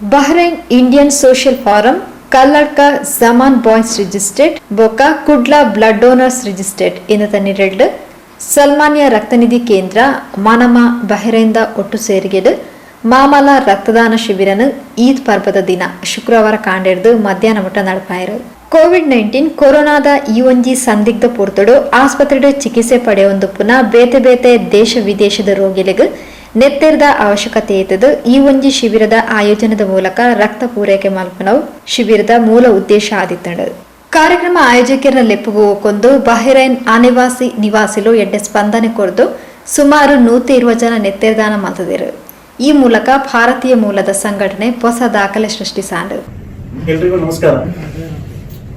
Bahrain Indian social forum, Kalladka Zaman boys registered ಬೊಕ್ಕ Kudla blood donors registered ಇಂದತ ನಿರೆಲ್ಡ್ ಸಲ್ಮಾನ್ಯ ರಕ್ತನಿಧಿ ಕೇಂದ್ರ ಮನಮ ಬಹ್ರೈನ್ದ ಒಟ್ಟು ಸೇರಿಗೆಡ್ ಮಾಮಲ್ಲ ರಕ್ತದಾನ ಶಿಬಿರನು ಈದ್ ಪರ್ಬದ ದಿನ ಶುಕ್ರವಾರ ಕಾಂಡೆರ್ದು ಮಧ್ಯಾಹ್ನ ಮುಟ್ಟ ನಡಪಾಯರು. ಕೋವಿಡ್-19 ಕೊರೋನಾದ ಈ ಒಂಜಿ ಸಂದಿಗ್ಧ ಪೊರ್ತುಡು ಆಸ್ಪತ್ರೆಡ್ ಚಿಕಿತ್ಸೆ ಪಡೆಯೊಂದುಪ್ಪುನ ಬೇತೆ ಬೇತೆ ದೇಶ ವಿದೇಶದ ರೋಗಿಲೆಗ್ ನೆತ್ತೆರ್ದ ಅವಶ್ಯಕತೆ ಇತ್ತದು. ಈ ಒಂಜಿ ಶಿಬಿರದ ಆಯೋಜನದ ಮೂಲಕ ರಕ್ತ ಪೂರೈಕೆ ಮಲ್ಪುನವು ಶಿಬಿರದ ಮೂಲ ಉದ್ದೇಶ ಆದಿತ್ತಂಡು. ಕಾರ್ಯಕ್ರಮ ಆಯೋಜಕರ ಲೆಪ್ಪುಗು ಒಕ್ಕೊಂದು ಬಹ್ರೈನ್ ಅನಿವಾಸಿ ನಿವಾಸಿಲು ಎಡ್ಡೆ ಸ್ಪಂದನೆ ಕೊರ್ದು ಸುಮಾರು 120 ಜನ ನೆತ್ತೆರ್ದಾನ ಮಲ್ತದೆರು. ಈ ಮೂಲಕ ಭಾರತೀಯ ಮೂಲದ ಸಂಘಟನೆ ಹೊಸ ದಾಖಲೆ ಸೃಷ್ಟಿಸಾಂಡು. ಎಲ್ರಿಗೂ ನಮಸ್ಕಾರ.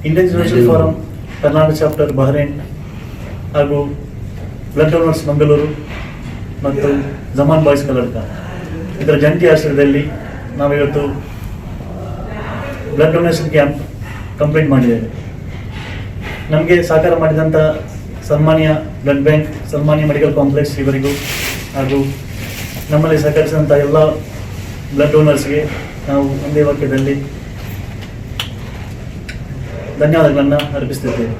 Indian social forum Karnataka chapter Bahrain ಹಾಗೂ ಬ್ಲಡ್ ಡೋನರ್ಸ್ ಮಂಗಳೂರು ಮತ್ತು ಜಮಾನ್ ಬಾಯ್ಸ್ ಕಲ್ಲಡ್ಕ ಇದರ ಜಂಟಿ ಆಶ್ರಯದಲ್ಲಿ ನಾವಿವತ್ತು blood donation camp complete ಮಾಡಿದ್ದೇವೆ. ನಮಗೆ ಸಹಕಾರ ಮಾಡಿದಂಥ ಸನ್ಮಾನ್ಯ ಬ್ಲಡ್ ಬ್ಯಾಂಕ್, ಸನ್ಮಾನ್ಯ ಮೆಡಿಕಲ್ ಕಾಂಪ್ಲೆಕ್ಸ್ ಇವರಿಗೂ ಹಾಗೂ ನಮ್ಮಲ್ಲಿ ಸಹಕರಿಸಿದಂಥ ಎಲ್ಲ ಬ್ಲಡ್ ಡೋನರ್ಸ್ಗೆ ನಾವು ಒಂದೇ ವಾಕ್ಯದಲ್ಲಿ ಧನ್ಯವಾದಗಳನ್ನು ಅರ್ಪಿಸುತ್ತಿದ್ದೇವೆ.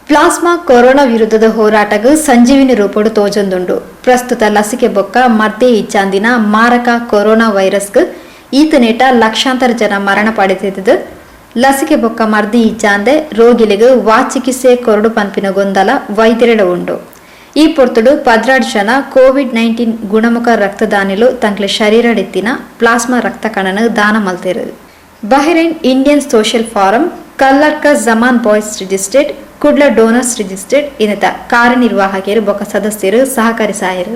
ಪ್ಲಾಸ್ಮಾ ಕೊರೋನಾ ವಿರುದ್ಧದ ಹೋರಾಟಗ್ ಸಂಜೀವಿನಿ ರೂಪಡು ತೋಜೊಂದುಂಡು. ಪ್ರಸ್ತುತ ಲಸಿಕೆ ಬೊಕ್ಕ ಮದ್ದೆ ಇಚ್ಚಾಂದಿನ ಮಾರಕ ಕೊರೋನಾ ವೈರಸ್ಗ್ ಈತನೇಟ ಲಕ್ಷಾಂತರ ಜನ ಮರಣ ಪಡೆದಿದ್ದು, ಲಸಿಕೆ ಬೊಕ್ಕ ಮರ್ದಿ ಇಚ್ಚಾಂದೆ ರೋಗಿಲಿಗೆ ವಾ ಚಿಕಿತ್ಸೆ ಕೊರಡು ಪನ್ಪಿನ ಗೊಂದಲ ವೈದ್ಯರೆಡ ಉಂಡು. ಈ ಪೊರ್ತುಡು 12 ಜನ ಕೋವಿಡ್-19 ಗುಣಮುಖ ರಕ್ತದಾನಿಲು ತಂಕ್ಲೆ ಶರೀರಡಿತ್ತಿನ ಪ್ಲಾಸ್ಮಾ ರಕ್ತ ಕಣನು ದಾನ ಮಲ್ತೆರು. Bahrain Indian social form, Kalladka Zaman boys registered, Kudla donors registered ಇನ್ನತ ಕಾರ್ಯನಿರ್ವಾಹಕರು ಬೊಕ್ಕ ಸದಸ್ಯರು ಸಹಕರಿಸಾಯರು.